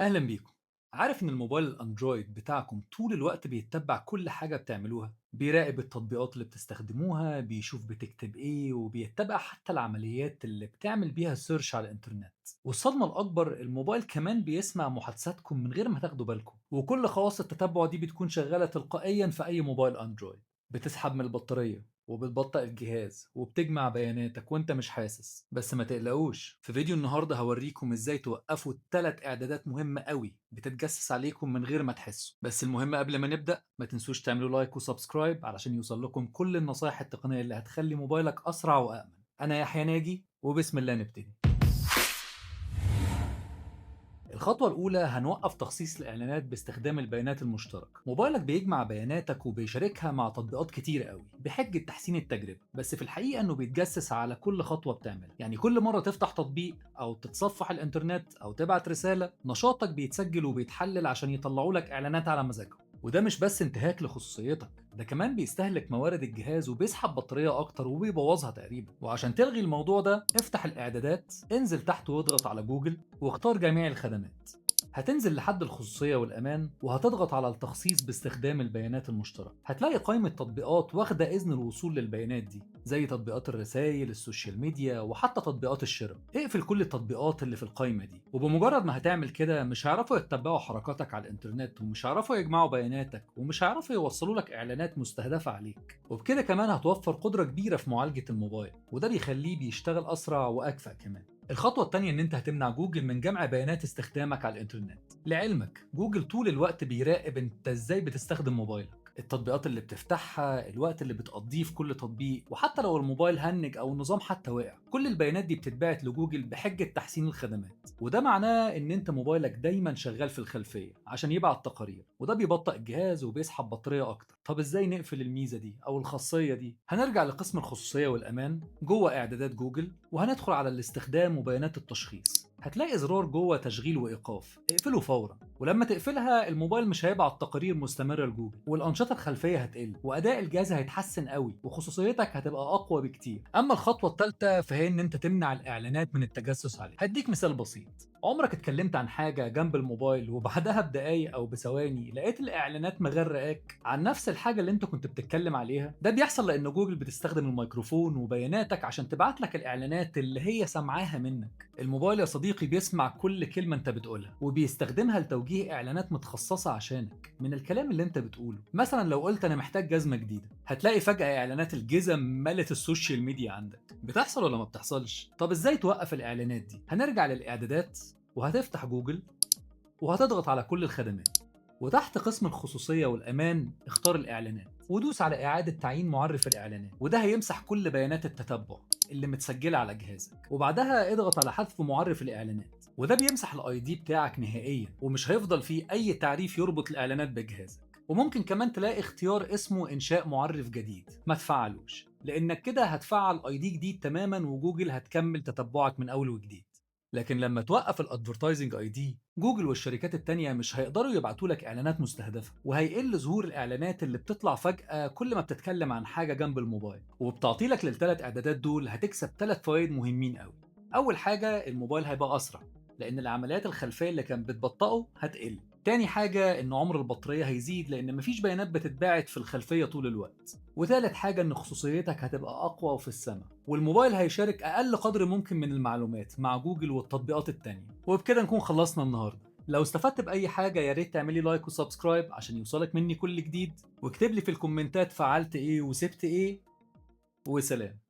أهلا بيكم. عارف إن الموبايل الأندرويد بتاعكم طول الوقت بيتبع كل حاجة بتعملوها؟ بيراقب التطبيقات اللي بتستخدموها، بيشوف بتكتب إيه، وبيتبع حتى العمليات اللي بتعمل بيها search على الإنترنت. والصدمة الأكبر، الموبايل كمان بيسمع محادثاتكم من غير ما تاخدوا بالكم، وكل خواص التتبع دي بتكون شغالة تلقائيا في أي موبايل أندرويد. بتسحب من البطارية وبتبطئ الجهاز وبتجمع بياناتك وانت مش حاسس. بس ما تقلقوش، في فيديو النهارده هوريكم ازاي توقفوا 3 اعدادات مهمة قوي بتتجسس عليكم من غير ما تحسوا. بس المهم قبل ما نبدأ، ما تنسوش تعملوا like و subscribe علشان يوصل لكم كل النصايح التقنية اللي هتخلي موبايلك أسرع وأأمن. أنا يحيى ناجي، وبسم الله نبتدي. الخطوة الأولى، هنوقف تخصيص الإعلانات باستخدام البيانات المشتركة. موبايلك بيجمع بياناتك وبيشاركها مع تطبيقات كتير قوي بحجة تحسين التجربة، بس في الحقيقة إنه بيتجسس على كل خطوة بتعملها. يعني كل مرة تفتح تطبيق أو تتصفح الإنترنت أو تبعت رسالة، نشاطك بيتسجل وبيتحلل عشان يطلعوا لك إعلانات على مزاجهم. وده مش بس انتهاك لخصوصيتك، ده كمان بيستهلك موارد الجهاز وبيسحب بطارية أكتر وبيبوظها تقريبا. وعشان تلغي الموضوع ده، افتح الإعدادات، انزل تحت واضغط على جوجل واختار جميع الخدمات. هتنزل لحد الخصوصية والأمان وهتضغط على التخصيص باستخدام البيانات المشتركة. هتلاقي قائمة تطبيقات واخدة إذن الوصول للبيانات دي، زي تطبيقات الرسائل، ال social media، وحتى تطبيقات الشراء. اقفل كل التطبيقات اللي في القائمة دي، وبمجرد ما هتعمل كده مش هيعرفوا يتبعوا حركاتك على الإنترنت، ومش هيعرفوا يجمعوا بياناتك، ومش هيعرفوا يوصلوا لك إعلانات مستهدفة عليك. وبكده كمان هتوفر قدرة كبيرة في معالجة الموبايل، وده بيخليه بيشتغل أسرع وأكفأ كمان. الخطوة التانية إن أنت هتمنع جوجل من جمع بيانات استخدامك على الإنترنت. لعلمك جوجل طول الوقت بيراقب أنت إزاي بتستخدم موبايلك، التطبيقات اللي بتفتحها، الوقت اللي بتقضيه في كل تطبيق، وحتى لو الموبايل هنج أو النظام حتى وقع، كل البيانات دي بتتبعت لجوجل بحجة تحسين الخدمات. وده معناه إن أنت موبايلك دايماً شغال في الخلفية عشان يبعت تقارير، وده بيبطئ الجهاز وبيسحب بطارية أكتر. طب إزاي نقفل الميزة دي أو الخاصية دي؟ هنرجع لقسم الخصوصية والأمان جوه إعدادات جوجل، وهندخل على الاستخدام وبيانات التشخيص. هتلاقي زرار جوه تشغيل وإيقاف، اقفله فورا. ولما تقفلها الموبايل مش هيبعت تقارير مستمرة لجوجل، والأنشطة الخلفية هتقل، وأداء الجهاز هيتحسن قوي، وخصوصيتك هتبقى أقوى بكتير. أما الخطوة الثالثة فهي إن أنت تمنع الإعلانات من التجسس عليك. هديك مثال بسيط، عمرك اتكلمت عن حاجة جنب الموبايل وبعدها بدقايق أو بثواني لقيت الإعلانات مغرقاك عن نفس الحاجة اللي أنت كنت بتتكلم عليها؟ ده بيحصل لأن جوجل بتستخدم الميكروفون وبياناتك عشان تبعت لك الإعلانات اللي هي سامعاها منك. الموبايل يا صديقي بيسمع كل كلمة أنت بتقولها وبيستخدمها لتوجيه إعلانات متخصصة عشانك من الكلام اللي أنت بتقوله. مثلا لو قلت أنا محتاج جزمة جديدة، هتلاقي فجأة إعلانات الجزم ملت ال social media عندك. بتحصل ولا ما بتحصلش؟ طب إزاي توقف الإعلانات دي؟ هنرجع للإعدادات وهتفتح جوجل وهتضغط على كل الخدمات، وتحت قسم الخصوصية والأمان اختار الإعلانات ودوس على إعادة تعيين معرف الإعلانات، وده هيمسح كل بيانات التتبع اللي متسجلة على جهازك. وبعدها اضغط على حذف معرف الإعلانات، وده بيمسح ال ID بتاعك نهائيا، ومش هيفضل فيه أي تعريف يربط الإعلانات بجهازك. وممكن كمان تلاقي اختيار اسمه إنشاء معرف جديد، ما تفعلوش، لأنك كده هتفعل ID جديد تماما وجوجل هتكمل تتبعك من أول وجديد. لكن لما توقف ال advertising ID، جوجل والشركات التانية مش هيقدروا يبعتوا لك اعلانات مستهدفة، وهيقل ظهور الاعلانات اللي بتطلع فجأة كل ما بتتكلم عن حاجة جنب الموبايل. وبتعطيلك للثلاث اعدادات دول هتكسب 3 فوائد مهمين قوي. اول حاجة، الموبايل هيبقى اسرع لان العمليات الخلفية اللي كانت بتبطئه هتقل. تاني حاجة، ان عمر البطارية هيزيد لان مفيش بيانات بتتباعت في الخلفية طول الوقت. وتالت حاجة، ان خصوصيتك هتبقى اقوى وفي السماء، والموبايل هيشارك اقل قدر ممكن من المعلومات مع جوجل والتطبيقات التانية. وبكده نكون خلصنا النهاردة. لو استفدت بأي حاجة يا ريت تعملي like و subscribe عشان يوصلك مني كل جديد، واكتب لي في الكومنتات فعلت ايه وسبت ايه، وسلام.